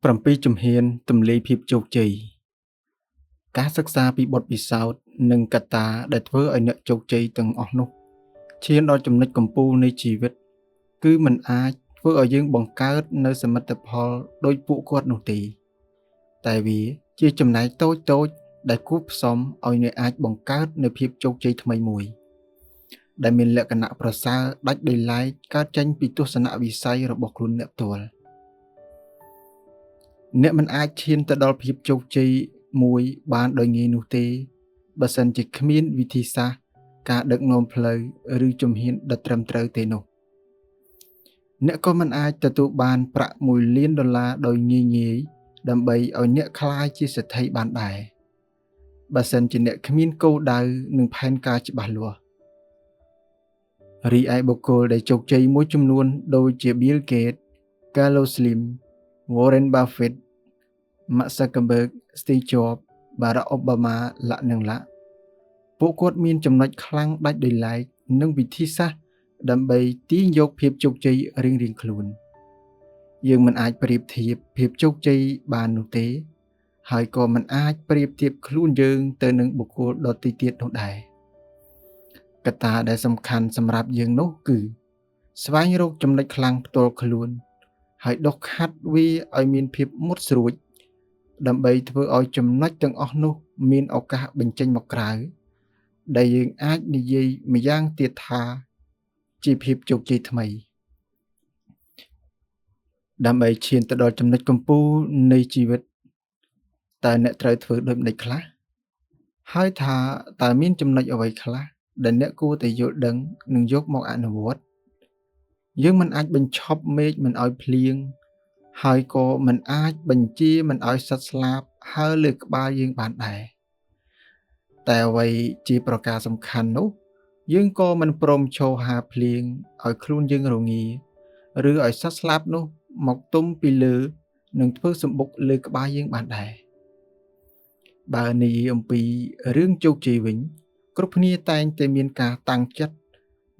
7ជំហានទម្លាយភាពជោគជ័យការសិក្សាពីបទពិសោធន៍និងកត្តាដែលធ្វើឲ្យអ្នកជោគជ័យទាំងអស់នោះឈានដល់ចំណុចកំពូលនៃជីវិតគឺមិនអាចធ្វើឲ្យយើងបង្កើតនៅសមិទ្ធផលដូចពួកគាត់នោះទេតែវាជាចំណែកតូចៗដែលគួបផ្សំឲ្យអ្នកអាចបង្កើតនូវភាពជោគជ័យថ្មីមួយដែលមានលក្ខណៈប្រសើរដាច់ដោយឡែកកើតចេញពីទស្សនវិស័យរបស់ខ្លួនអ្នកផ្ទាល់អ្នកមិនអាចឈានទៅដល់ភាពជោគជ័យមួយបានដោយងាយនោះទេបើសិនជាគ្មានវិធីសាស្ត្រការដឹកនាំផ្លូវឬជំហានដ៏ត្រឹមត្រូវទេនោះអ្នកក៏មិនអាចទទួលបានប្រាក់1លានដុល្លារដោយងាយៗដើម្បីឲ្យអ្នកក្លាយជាសេដ្ឋីបានដែរបើសិនជាអ្នកគ្មានគោលដៅនិងផែនការច្បាស់លាស់រីឯបុគ្គលដែលជោគជ័យមួយចំនួនដូចជា Bill Gates, Carlos Slim, Warren Buffett, Mark Zuckerberg, Steve Jobs, Barack Obama លៈនិងលៈពួកគាត់មានចំណុចខ្លាំងដាច់ដោយឡែកនិងវិធីសាស្ត្រដើម្បីទាញយកភាពជោគជ័យរៀងៗខ្លួនយើងមិនអាចប្រៀបធៀបភាពជោគជ័យបាននោះទេហើយក៏មិនអាចប្រៀបធៀបខ្លួនយើងទៅនឹងបុគ្គលដទៃទៀតនោះដែរកត្តាដែលសំខាន់សម្រាប់យើងនោះគឺស្វែងរកចំណុចខ្លាំងផ្ទាល់ខ្លួនហើយដុសខាត់វាឲ្យមានភាពមុតស្រួចដើម្បីធ្វើឲ្យចំណុចទាំងអស់នោះមានឱកាសបញ្ចេញមកក្រៅដែលយើងអាចនិយាយម្យ៉ាងទៀតថាជាភាពជោគជ័យថ្មីដើម្បីឈានទៅដល់ចំណុចកំពូលនៃជីវិតតើអ្នកត្រូវធ្វើដូចម្តេចខ្លះហើយថាតើមានចំណុចអ្វីខ្លះដែលអ្នកគួរតែយល់ដឹងនិងយកមកអនុវត្តយើងមិនអាចបញ្ឈប់មេឃមិនឲ្យភ្លៀងហើយក៏មិនអាចបញ្ជាមិនឲ្យសត្វស្លាបហើរលើក្បាលយើងបានដែរតែអ្វីជាប្រការសំខាន់នោះយើងក៏មិនព្រមឈរហាភ្លៀងឲ្យខ្លួនយើងរងាឬឲ្យសត្វស្លាបនោះមកទុំពីលើនិងធ្វើសម្បុកលើក្បាលយើងបានដែរបើនិយាយអំពីរឿងជោគជ័យវិញគ្រប់គ្នាតែងតែមានការតាំងចិត្ត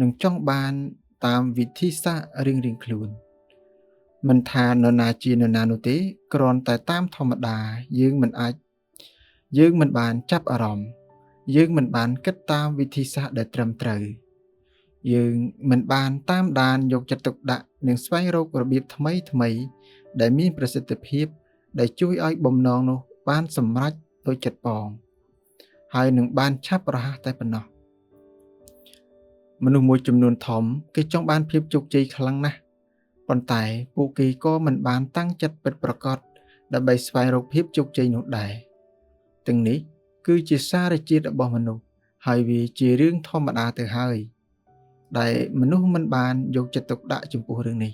និងចង់បានតាមវិធីសាស្ត្ររៀងៗខ្លួនមិនថានរណាជានរណានោះទេគ្រាន់តែតាមធម្មតាយើងមិនបានចាប់អារម្មណ៍យើងមិនបានគិតតាមវិធីសាស្ត្រដែលត្រឹមត្រូវយើងមិនបានតាមដានយកចិត្តទុកដាក់និងស្វែងរករបៀបថ្មីៗដែលមានប្រសិទ្ធភាពដែលជួយឲ្យបំណងនោះបានសម្រេចដោយចិត្តផងហើយនឹងបានឆាប់រហ័សតែប៉ុណ្ណោះមនុស្សមួយចំនួនធំគេចង់បានភាពជោគជ័យខ្លាំងណាស់ប៉ុន្តែពួកគេក៏មិនបានតាំងចិត្តពិតប្រាកដដើម្បីស្វែងរកភាពជោគជ័យនោះដែរទាំងនេះគឺជាសារជាតិរបស់មនុស្សហើយវាជារឿងធម្មតាទៅហើយដែលមនុស្សមិនបានយកចិត្តទុកដាក់ចំពោះរឿងនេះ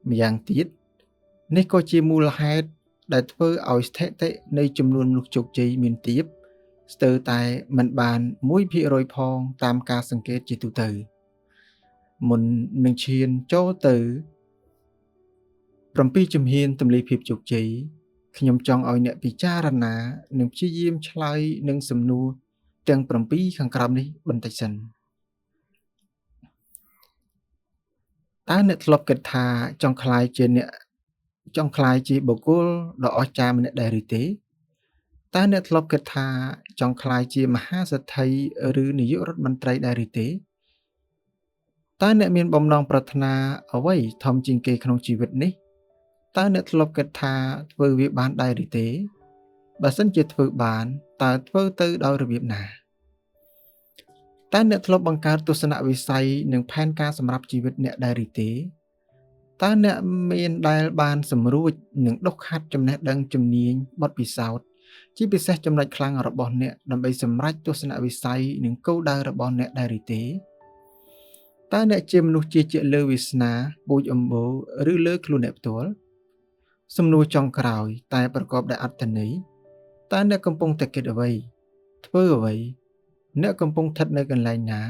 ម្យ៉ាងទៀតនេះក៏ជាមូលហេតុដែលធ្វើឲ្យស្ថិតិនៃចំនួនមនុស្សជោគជ័យមានទាបស្ទើរតែមិនបាន 1% ផងតាមការសង្កេតជាទូទៅមុននឹងឈានចូលទៅ7ជំហានទម្លាយភាពជោគជ័យខ្ញុំចង់ឲ្យអ្នកពិចារណានិងព្យាយាមឆ្លើយនឹងសំណួរទាំង7ខាងក្រោមនេះបន្តិចសិនតើអ្នកធ្លាប់គិតថាចង់ក្លាយជាបុគ្គលដ៏អស្ចារ្យម្នាក់ដែរឬទេតើអ្នកធ្លាប់គិតថាចង់ក្លាយជាមហាសេដ្ឋីឬនាយករដ្ឋមន្ត្រីដែរឬទេតើអ្នកមានបំណងប្រាថ្នាអ្វីធំជាងគេក្នុងជីវិតនេះតើអ្នកធ្លាប់គិតថាធ្វើវាបានដែរឬទេបើសិនជាធ្វើបានតើធ្វើទៅដោយរបៀបណាតើអ្នកធ្លាប់បង្កើតទស្សនវិស័យនិងផែនការសម្រាប់ជីវិតអ្នកដែរឬទេតើអ្នកមានដែលបានសម្រួចនិងដុសខាត់ចំណេះដឹងជំនាញបទពិសោធន៍ជាពិសេសចំណុចខ្លាំងរបស់អ្នកដើម្បីសម្រេចទស្សនវិស័យនិងគោលដៅរបស់អ្នកដែរឬទេតើអ្នកជាមនុស្សជឿជាក់លើវាសនាពូជអម្បូរឬលើខ្លួនអ្នកផ្ទាល់សំណួរចុងក្រោយតែប្រកបដោយអត្ថន័យតើអ្នកកំពុងតែគិតអ្វីធ្វើអ្វីអ្នកកំពុងស្ថិតនៅកន្លែងណា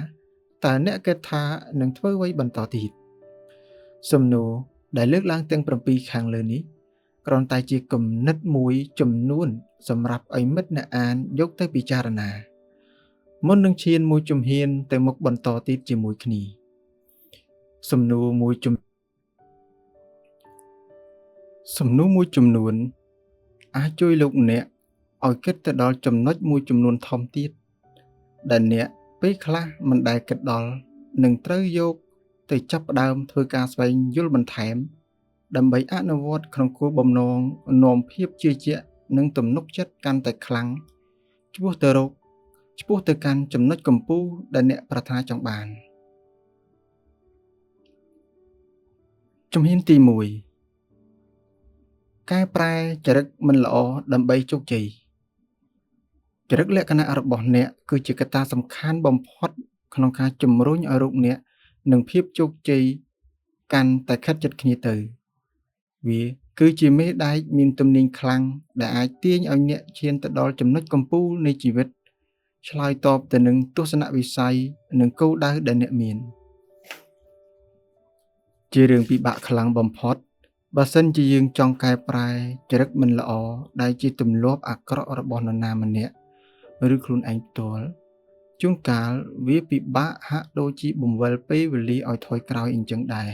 តើអ្នកគិតថានឹងធ្វើអ្វីបន្តទៀតសំណួរដែលលើកឡើងទាំង7ខាងលើនេះគ្រាន់តែជាគំនិតមួយចំនួនសម្រាប់ឲ្យមិត្តអ្នកអានយកទៅពិចារណាមុននឹងឈានមួយជំហានទៅមុខបន្តទៀតជាមួយគ្នាសំណួរមួយចំ សំណួរមួយចំនួនអាចជួយលោកអ្នកឲ្យគិតទៅដល់ចំណុចមួយចំនួនធំទៀតដែលអ្នកពេលខ្លះមិនដែលគិតដល់និងត្រូវយកទៅចាប់ផ្ដើមធ្វើការស្វែងយល់បន្ថែមដើម្បីអនុវត្តក្នុងគោលបំណងនាំភាពជឿជាក់និងទំនុកចិត្តកាន់តែខ្លាំងឆ្ពោះទៅរកឆ្ពោះទៅកាន់ចំណុចកំពូលដែលអ្នកប្រាថ្នាចង់បានជំហានទី1កែប្រែចរិតមិនល្អដើម្បីជោគជ័យចរិតលក្ខណៈរបស់អ្នកគឺជាកត្តាសំខាន់បំផុតក្នុងការជំរុញឲ្យរូបអ្នកនិងភាពជោគជ័យកាន់តែខិតជិតគ្នាទៅវាគឺជាមេដែកមានទំនាញខ្លាំងដែលអាចទាញឲ្យអ្នកឈានទៅដល់ចំណុចកំពូលនៃជីវិតឆ្លើយតបទៅនឹងទស្សនវិស័យនិងគោលដៅដែលអ្នកមានជារឿងពិបាកខ្លាំងបំផុតបើសិនជាយើងចង់កែប្រែចរិតមិនល្អដែលជាទម្លាប់អាក្រក់របស់នរណាម្នាក់ឬខ្លួនឯងផ្ទាល់ជួនកាលវាពិបាកហាក់ដូចជាបង្វិលពេលវេលាឲ្យថយក្រោយអញ្ចឹងដែរ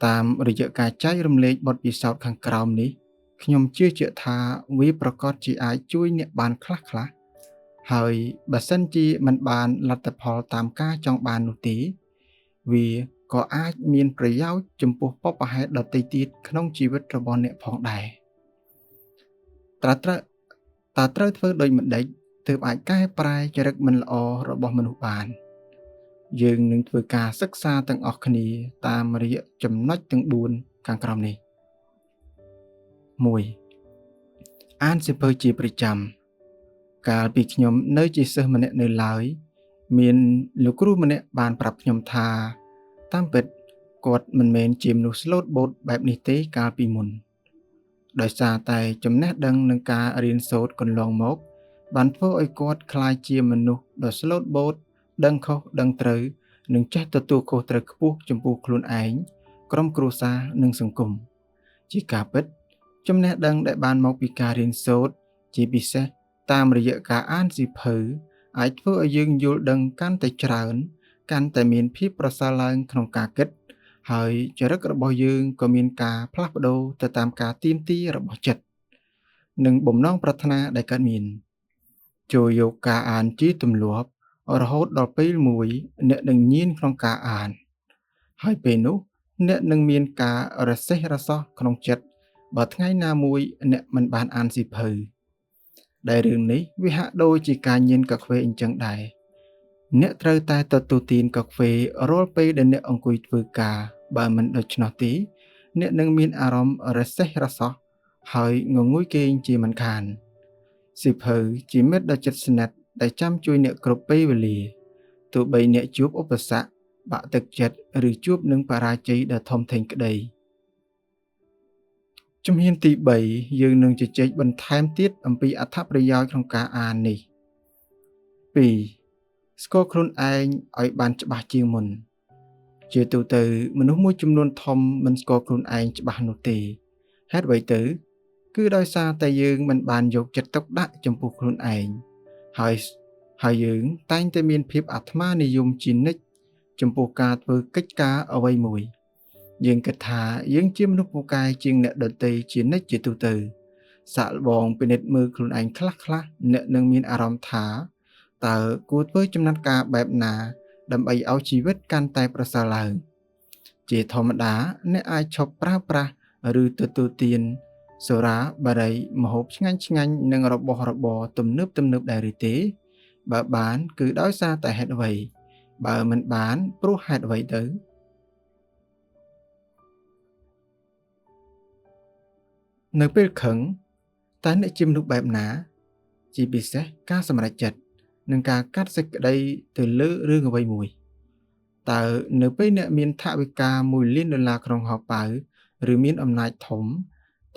តាមរយៈការចែករំលែកបទពិសោធន៍ខាងក្រោមនេះខ្ញុំជឿជាក់ថាវាប្រាកដជាអាចជួយអ្នកបានខ្លះៗហើយបើសិនជាមិនបានលទ្ធផលតាមការចង់បាននោះទេវាក៏អាចមានប្រយោជន៍ចំពោះបុព្វហេតុដទៃទៀតក្នុងជីវិតរបស់អ្នកផងដែរតើត្រូវធ្វើដូចម្តេចទើបអាចកែប្រែចរិតមិនល្អរបស់មនុស្សបានយើងនឹងធ្វើការសិក្សាទាំងអស់គ្នាតាមរយៈចំណុចទាំង4ខាងក្រោមនេះ1អានសៀវភៅជាប្រចាំកាលពីខ្ញុំនៅជាសិស្សម្នាក់នៅឡើយមានលោកគ្រូម្នាក់បានប្រាប់ខ្ញុំថាតាមពិតគាត់មិនមែនជាមនុស្សស្លូតបូតបែបនេះទេកាលពីមុនដោយសារតែចំណេះដឹងនឹងការរៀនសូត្រកន្លងមកបានធ្វើឲ្យគាត់ក្លាយជាមនុស្សដ៏ស្លូតបូតដឹងខុសដឹងត្រូវនិងចេះទទួលខុសត្រូវខ្ពស់ចំពោះខ្លួនឯងក្រុមគ្រួសារនិងសង្គមជាការពិតចំណេះដឹងដែលបានមកពីការរៀនសូត្រជាពិសេសតាមរយៈការអានសៀវភៅអាចធ្វើឲ្យយើងយល់ដឹងកាន់តែច្រើនកាន់តែមានភាពប្រសើរឡើងក្នុងការគិតហើយចរិតរបស់យើងក៏មានការផ្លាស់ប្ដូរទៅតាមការទាមទាររបស់ចិត្តនិងបំណងប្រាថ្នាដែលកើតមានចូលយកការអានជាទម្លាប់រហូតដល់ពេលមួយអ្នកនឹងញៀនក្នុងការអានហើយពេលនោះអ្នកនឹងមានការរសេះរសោះក្នុងចិត្តបើថ្ងៃណាមួយអ្នកមិនបានអានសៀវភៅដែលរឿងនេះវាហាក់ដូចជាការញៀនកាហ្វេអញ្ចឹងដែរអ្នកត្រូវតែទទួលទានកាហ្វេរាល់ពេលដែលអ្នកអង្គុយធ្វើការបើមិនដូច្នោះទេអ្នកនឹងមានអារម្មណ៍រសេះរសោះហើយងងុយគេងជាមិនខានសៀវភៅជាមិត្តដ៏ជិតស្និទ្ធដែលចាំជួយអ្នកគ្រប់ពេលវេលាទោះបីអ្នកជួបឧបសគ្គបាក់ទឹកចិត្តឬជួបនឹងបរាជ័យដ៏ធំធេងក្តីជំហានទី3យើងនឹងជជែកបន្ថែមទៀតអំពីអត្ថប្រយោជន៍ក្នុងការអាននេះ2ស្គាល់ខ្លួនឯងឲ្យបានច្បាស់ជាងមុនជាទូទៅមនុស្សមួយចំនួនធំមិនស្គាល់ខ្លួនឯងច្បាស់នោះទេហេតុអ្វីទៅគឺដោយសារតែយើងមិនបានយកចិត្តទុកដាក់ចំពោះខ្លួនឯងហើយយើងតែងតែមានភាពអាត្មានិយមជានិច្ចចំពោះការធ្វើកិច្ចការអ្វីមួយយើងគិតថាយើងជាមនុស្សពូកែជាងអ្នកដទៃជានិច្ចជាទូទៅសាកល្បងពិនិត្យមើលខ្លួនឯងខ្លះៗអ្នកនឹងមានអារម្មណ៍ថាតើគួរធ្វើចំណាត់ការបែបណាដើម្បីឲ្យជីវិតកាន់តែប្រសើរឡើងជាធម្មតាអ្នកអាចឈប់ប្រើប្រាស់ឬទទួលទានសុរាបារីម្ហូបឆ្ងាញ់ៗនិងរបស់របរទំនើបៗដែរឬទេបើបានគឺដោយសារតែហេតុអ្វីបើមិនបានព្រោះហេតុអ្វីទៅនៅពេលខឹងតើអ្នកជាមនុស្សបែបណាជាពិសេសការសម្រេចចិត្តនិងការកាត់សេចក្តីទៅលើរឿងអ្វីមួយតើនៅពេលអ្នកមានថវិកា1លានដុល្លារក្នុងហោប៉ៅឬមានអំណាចធំ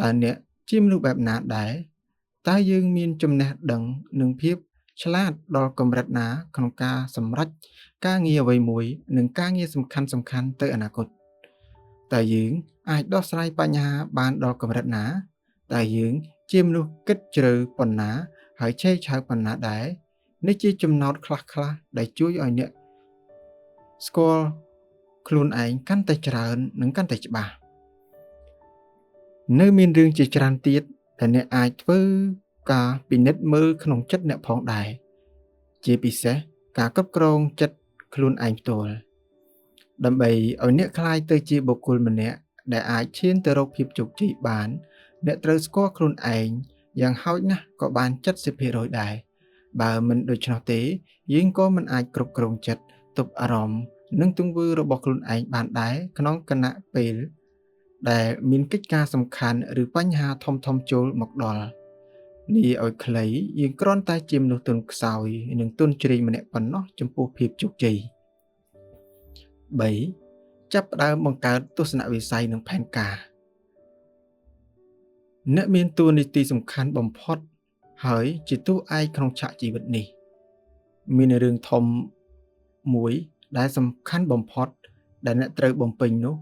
តើអ្នកជាមនុស្សបែបណាដែរតើយើងមានចំណេះដឹងនិងភាពឆ្លាតដល់កម្រិតណាក្នុងការសម្រេចការងារអ្វីមួយនិងការងារសំខាន់ៗទៅអនាគតតើយើងអាចដោះស្រាយបញ្ហាបានដល់កម្រិតណាតើយើងជាមនុស្សគិតជ្រៅប៉ុណ្ណាហើយឆេវឆាវប៉ុណ្ណាដែរនេះជាចំណោទខ្លះៗដែលជួយឲ្យអ្នកស្គាល់ខ្លួនឯងកាន់តែច្រើននិងកាន់តែច្បាស់ នៅមានរឿងជាច្រើនទៀតដែលអ្នកអាចធ្វើការពិនិត្យមើលក្នុងចិត្តអ្នកផងដែរ ជាពិសេសការគ្រប់គ្រងចិត្តខ្លួនឯងផ្ទាល់ ដើម្បីឲ្យអ្នកក្លាយទៅជាបុគ្គលម្នាក់ដែលអាចឈានទៅរកភាពជោគជ័យបាន អ្នកត្រូវស្គាល់ខ្លួនឯងយ៉ាងហោចណាស់ក៏បាន70%ដែរ បើមិនដូច្នោះទេ យើងក៏មិនអាចគ្រប់គ្រងចិត្ត ទប់អារម្មណ៍ និងទង្វើរបស់ខ្លួនឯងបានដែរក្នុងខណៈពេលដែលមានកិច្ចការសំខាន់ឬបញ្ហាធំៗចូលមកដល់ និយាយឲ្យខ្លី យើងគ្រាន់តែជាមនុស្សទន់ខ្សោយនិងទន់ជ្រាយម្នាក់ប៉ុណ្ណោះចំពោះភាពជោគជ័យ 3 ចាប់ផ្ដើមបង្កើតទស្សនវិស័យនិងផែនការ អ្នកមានតួនាទីសំខាន់បំផុតហើយជាតួឯកក្នុងឆាកជីវិតនេះ មានរឿងធំមួយដែលសំខាន់បំផុតដែលអ្នកត្រូវបំពេញនោះ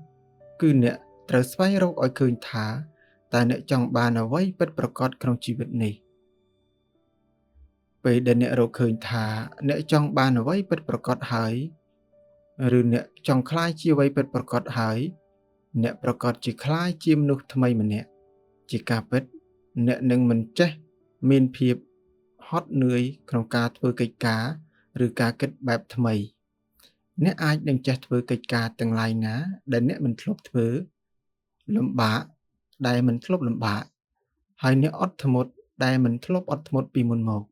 គឺអ្នកត្រូវស្វែងរកឲ្យឃើញថាតើអ្នកចង់បានអ្វីពិតប្រាកដក្នុងជីវិតនេះ ពេលដែលអ្នករកឃើញថាអ្នកចង់បានអ្វីពិតប្រាកដហើយ ឬអ្នកចង់ក្លាយជាអ្វីពិតប្រាកដហើយ អ្នកប្រាកដជាក្លាយជាមនុស្សថ្មីម្នាក់ ជាការពិត អ្នកនឹងមិនចេះមានភាពហត់នឿយក្នុងការធ្វើកិច្ចការឬការគិតបែបថ្មី អ្នកអាចនឹងចេះធ្វើកិច្ចការទាំងឡាយណាដែលអ្នកមិនធ្លាប់ធ្វើ លំបាកដែលមិនធ្លាប់លំបាក ហើយអ្នកអត់ធ្មត់ដែលមិនធ្លាប់អត់ធ្មត់ពីមុនមក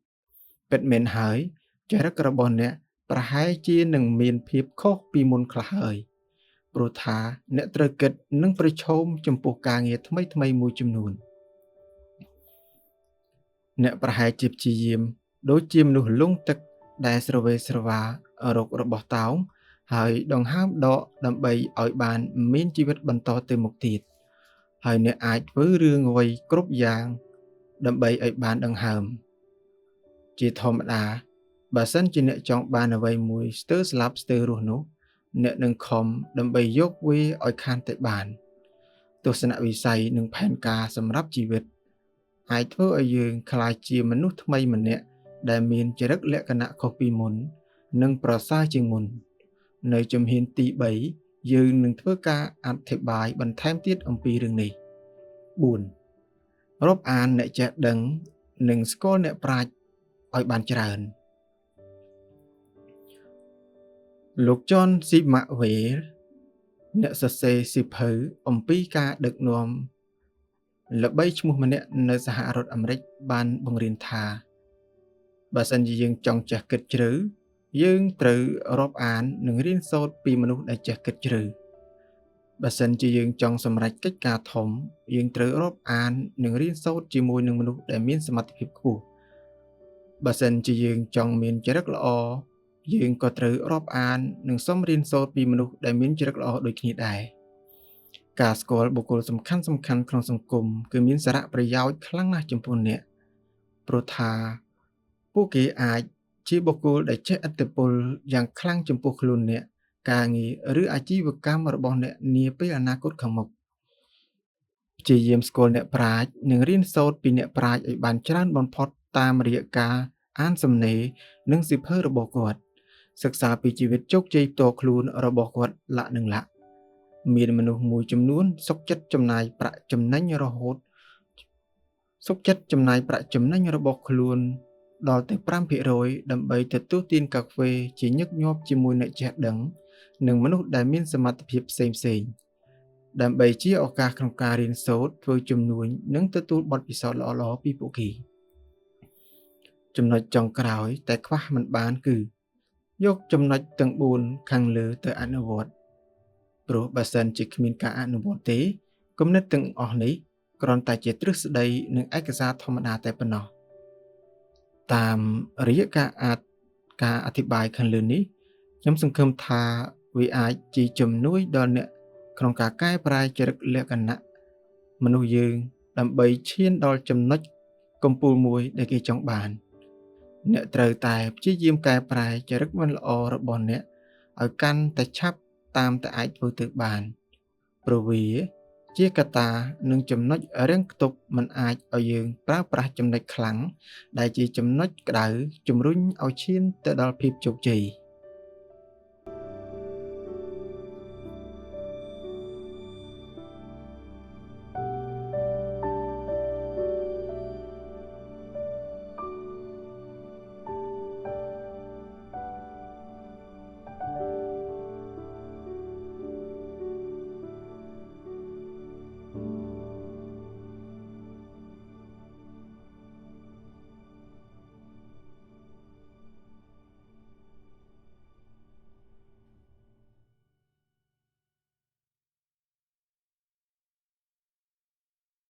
ពិតមែនហើយ ចរិតរបស់អ្នកប្រហែលជានឹងមានភាពខុសពីមុនខ្លះហើយ ព្រោះថាអ្នកត្រូវគិតនិងប្រឈមចំពោះការងារថ្មីៗមួយចំនួន អ្នកប្រហែលជាព្យាយាមដូចជាមនុស្សលង់ទឹកដែលស្រវេស្រវារករបស់តោង ហើយដង្ហើមដកដើម្បីឲ្យបានមានជីវិតបន្តទៅមុខទៀត ហើយអ្នកអាចធ្វើរឿងអ្វីគ្រប់យ៉ាងដើម្បីឲ្យបានដង្ហើម ជាធម្មតា បើសិនជាអ្នកចង់បានអ្វីមួយស្ទើរស្លាប់ស្ទើររស់នោះ អ្នកនឹងខំដើម្បីយកវាឲ្យខានតែបាន ទស្សនវិស័យនិងផែនការសម្រាប់ជីវិតអាចធ្វើឲ្យយើងក្លាយជាមនុស្សថ្មីម្នាក់ដែលមានចរិតលក្ខណៈខុសពីមុន និងប្រសើរជាងមុន នៅជំហានទី3 យើងនឹងធ្វើការអធិប្បាយបន្ថែមទៀតអំពីរឿងនេះ 4 រាប់អានអ្នកចេះដឹងនិងស្គាល់អ្នកប្រាជ្ញឲ្យបានច្រើន លោកចនស៊ីម៉ាក់វេលអ្នកសរសេរសៀវភៅអំពីការដឹកនាំល្បីឈ្មោះម្នាក់នៅសហរដ្ឋអាមេរិកបានបង្រៀនថា បើសិនជាយើងចង់ចេះគិតជ្រៅ យើងត្រូវរាប់អាននិងរៀនសូត្រពីមនុស្សដែលចេះគិតជ្រៅ បើសិនជាយើងចង់សម្រេចកិច្ចការធំ យើងត្រូវរាប់អាននិងរៀនសូត្រជាមួយនឹងមនុស្សដែលមានសមត្ថភាពខ្ពស់ បើសិនជាយើងចង់មានចរិតល្អ យើងក៏ត្រូវរាប់អាននិងសុំរៀនសូត្រពីមនុស្សដែលមានចរិតល្អដូចគ្នាដែរ ការស្គាល់បុគ្គលសំខាន់ៗក្នុងសង្គមគឺមានសារៈប្រយោជន៍ខ្លាំងណាស់ចំពោះអ្នក ព្រោះថាពួកគេអាចជាបុគ្គលដែលជះឥទ្ធិពលយ៉ាងខ្លាំងចំពោះខ្លួនអ្នក ការងារឬអាជីវកម្មរបស់អ្នកនាពេលអនាគតខាងមុខ ព្យាយាមស្គាល់អ្នកប្រាជ្ញនិងរៀនសូត្រពីអ្នកប្រាជ្ញឲ្យបានច្រើនបំផុតតាមរយៈការអានសំណេរនិងសៀវភៅរបស់គាត់ សិក្សាពីជីវិតជោគជ័យផ្ទាល់ខ្លួនរបស់គាត់លាក់និងលាក់ មានមនុស្សមួយចំនួនសុខចិត្តចំណាយប្រាក់ចំណេញរហូតសុខចិត្តចំណាយប្រាក់ចំណេញរបស់ខ្លួនដល់ទៅ5%ដើម្បីទទួលទានកាហ្វេជាញឹកញាប់ជាមួយអ្នកចេះដឹងនិងមនុស្សដែលមានសមត្ថភាពផ្សេងៗ ដើម្បីជាឱកាសក្នុងការរៀនសូត្រធ្វើជំនួញនិងទទួលបទពិសោធន៍ល្អៗពីពួកគេ ចំណុចចុងក្រោយតែខ្វះមិនបានគឺ យកចំណុចទាំង4ខាងលើទៅអនុវត្ត ព្រោះបើសិនជាគ្មានការអនុវត្តទេ គំនិតទាំងអស់នេះគ្រាន់តែជាទ្រឹស្ដីនិងឯកសារធម្មតាតែប៉ុណ្ណោះ តាមរយៈការអធិប្បាយខាងលើនេះ ខ្ញុំសង្ឃឹមថាវាអាចជាជំនួយដល់អ្នកក្នុងការកែប្រែចរិតលក្ខណៈមនុស្សយើងដើម្បីឈានដល់ចំណុចកំពូលមួយដែលគេចង់បាន អ្នកត្រូវតែព្យាយាមកែប្រែចរិតមិនល្អរបស់អ្នកឲ្យកាន់តែឆាប់តាមតែអាចធ្វើទៅបាន ព្រោះវាជាកត្តានិងចំណុចរាំងខ្ទប់មិនអាចឲ្យយើងប្រើប្រាស់ចំណុចខ្លាំងដែលជាចំណុចក្តៅជំរុញឲ្យឈានទៅដល់ភាពជោគជ័យ។